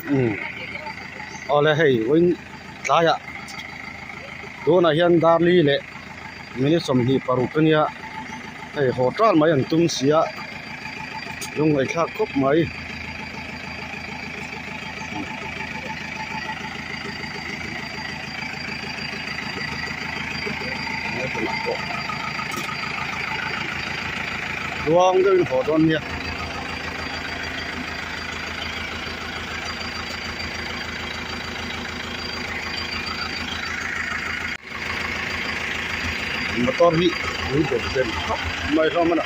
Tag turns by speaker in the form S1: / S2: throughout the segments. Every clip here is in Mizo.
S1: Umm awle hei vawiin tlaiah tunah hian darli leh minute 26 ania hei haw tan mai an tum si a lungngaihthlak khawp mai. Tluang deuhin haw dawn nia. Motor hi ui ber ber khawp mai hlawm a ni.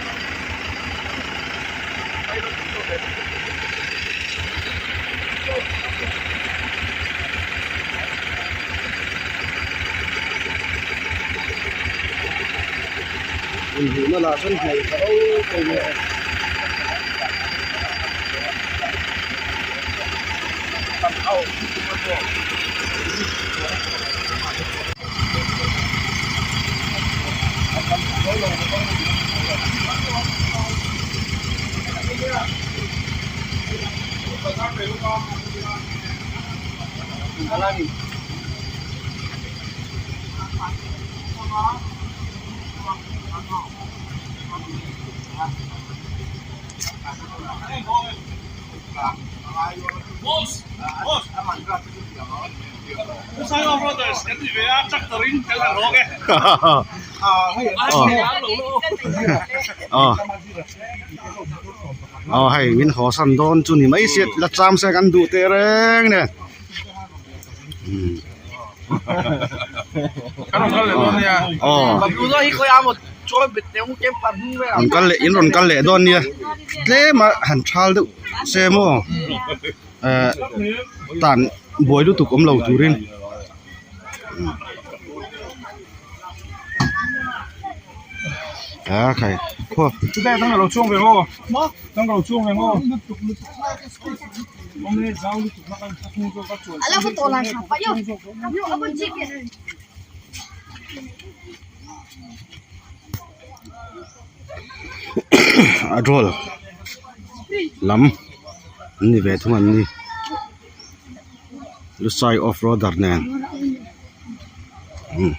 S1: Inhmuhna lah chuan hnaih ta ropui mai a. Aw hei min haw san dawn chu ni mai sia la cham se kan duh teh reng nen aw an kal leh in rawn kal leh dawn nia tlem a han thal deuh se maw eh tan buai lutuk awm lo turin. A khai khaw a drawl lam an ni ve thung an ni. Lusai off roader nen umm.